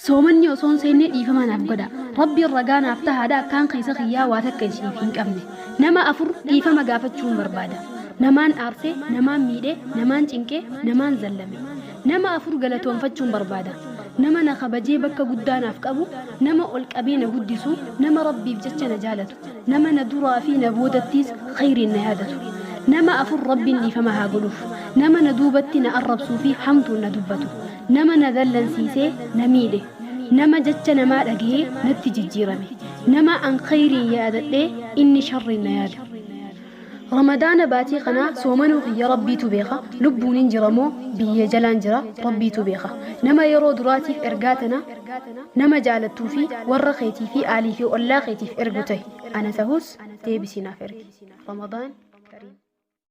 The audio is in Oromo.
Soomanni osoo hin seenne dhiifama naaf godhaa. Rabbiin ragaa naaf tahaadha akkaan keessa kiyyaa waa takka isiniif hin qabne. Nama 4 dhiifama gaafachuun barbaada. Namaan aarse, namaan miidhe, namaan cinqe, namaan zallame. Nama 4 galatoomfachuun barbaada. Nama na kabajee bakka guddaa naaf qabu, nama ol qabee na guddisu, nama Rabbiif jecha na jaalatu, nama na duraa fi na boodattiis khayriin na yaadatu. Nama 4 Rabbiin dhiifama haa godhuuf. Nama na duubatti na arrabsuu fi hamtuun na dubbatu. Nama na dallansiisee na miidhe. Nama jecha namaa dhagahee natti jijjiirame. Nama an khayriin yaadadhee inni sharriin na yaadu. Ramadaana baatii kanaa soomanuu kiyya Rabbiitu beeka, lubbuunin jira moo biyyee jalaan jira Rabbiitu beeka. Nama yeroo duraatiif ergaa tana nama jaalattuu fi warra keetii fi aalii fi ollaa keetiif ergu tahi. Ana tahus deebisii naaf ergi. Ramadaan.